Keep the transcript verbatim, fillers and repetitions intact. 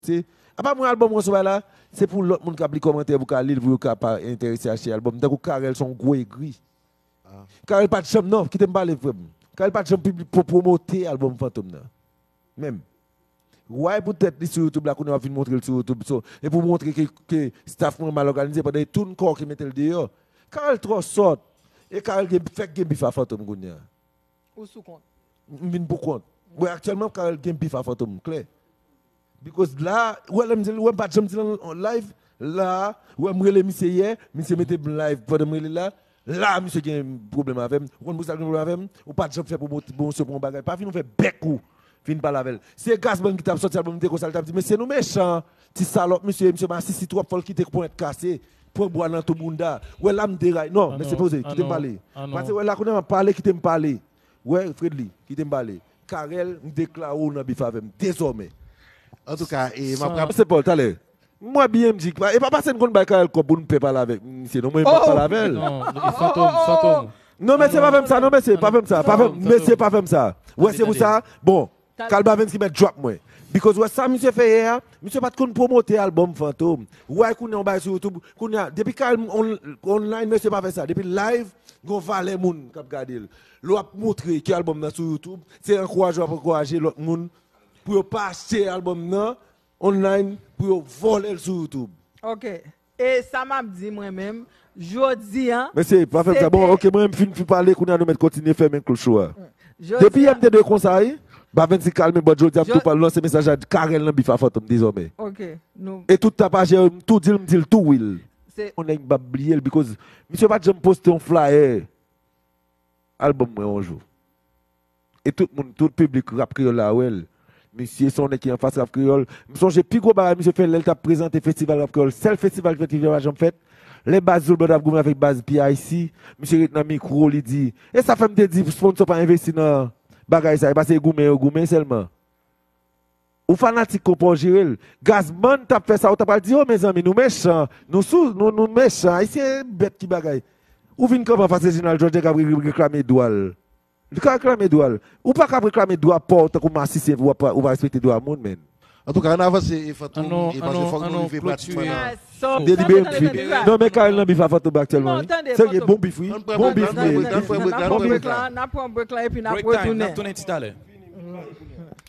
Se, apa mwen, albòm mwen sou bay la, se pou lòt moun k ap li kòmantè pou ka li l, pou yo ka pa enterese achte albòm. Tankou Carel se yon gwo egri. Carel pa t janm, non, kite m pale, frè m. Carel pa t janm pibli-, pwo-, pwomote albòm Fantom nan. Menm. Why poutèt li sou YouTube la, kounye a w ap vin montre l sou YouTube, so, e pou montre ke, ke staff mwen mal òganize, pandan e tou n kò ki mete l deyò. Carel twò sòt. E Carel gen, fèk gen bif a Fantom kounye a. Ou sou kont. M vin pou kont. Bon, aktyèlman, Carel gen bif a Fantom, klè. Because la, ou wè lè m di l, ou wè m pa t janm di l an live, la, ou wè m rele misye yè, misye mete m live pandan m rele la, la, misye gen pwoblèm avè m. Ou konn pou sa l gen pwoblèm avè m? Ou pa t janm fè pwomosyon pou yon bagay. Pa vin ouvè bèk ou, vin pale avè l. Se Gazman ki t ap sòti albòm, li te konsa, li t ap di, "Mesye, nou mechan, ti salòp, misye, misye masisi twòp, fò l kite ponyèt kase, pran bwa nan tou bounda." Ou wè la m deray. Non, mesye, poze, kite m pale. Pase, wè la, kounye a m ap pale, kite m pale. Wè, Fredly, kite m pale. Carel, m deklare w nan bif avè m, dezòmè. Antouka, e m ap rap- Se Paul, talè. Mwen, B M G, e pa pase n konn bay Carel kòb pou n pè pale avèk misye, non, mwen, m pa pale avè l. Non, e Fantom, Fantom. Non, mesye, pa fè m sa, non, mesye, pa fè m sa, pa fè m, mesye, pa fè m sa. Wè, se pou sa, bon, Carel Bavens ki mèt drop mwen. Because wè sa misye fè yè a, misye pa t konn pwomote albòm Fantom. Wè, kounye a, yon bagay sou YouTube, kounye a, depi Carel on-, online, mesye pa fè sa. Depi live, gon valè moun k ap gade l. Lè w ap montre ke albòm nan sou YouTube, se ankouraje w ap ankouraje lòt moun pou yo pa achte albòm nan online, pou yo vòlè l sou YouTube. Ok. E sa m ap di mwen menm, jodi an. Mesye, pa fè m sa. Bon, ok, mwen m fin, fin pale, kounye a nou mèt kontinye fèmen klou show a. Depi yè m te dwe konsa, wi. Bavens kalme, but jodi a m tou pral lanse mesaj la, Carel nan bif a Fantom dezòmè. Ok. E tout tapajè, m tou di l, m di l tou, wi. On nèg m p ap bliye l, because misye pa t janm poste yon flyer albòm mwen yon jou. E tout moun, tout piblik rap kreyòl la wè l. Misye se yon nèg ki anfas rap kreyòl. M sonje pi gwo bagay misye fè lè l t ap prezante festival rap kreyòl. Sèl festival festival pa janm fèt. Lè baz Zulu Band ap goumen avèk baz P I C, misye ret nan mikwo, li di, "E sa fè m te di sponsor pa envesti nan bagay sa, e pa se goumen yo goumen sèlman." Ou fanatik konpa w jere l. Gazman t ap fè sa, ou ta pral di, "O, mezanmi, nou mechan. Nou sou, nou, nou mechan. Ayisyen bèt ki bagay." Ou vin kanpe anfas Reginald George k ap re-, re-, reklame dwa l. Li ka reklame dwa l. Ou pa ka ap reklame dwa pa w tankou masisi epi w ap, ou pa respekte dwa moun, menn. Antouka, ann avanse, e Fantom, e paske fòk nou rive pratikman nan. Delibere m fini. Non, men Carel nan bif a Fantom aktyèlman, wi. Serye, bon bif, wi. Bon bif, wi. N ap pran break la, n ap pran break la, epi n ap retounen. N ap tounen ti talè.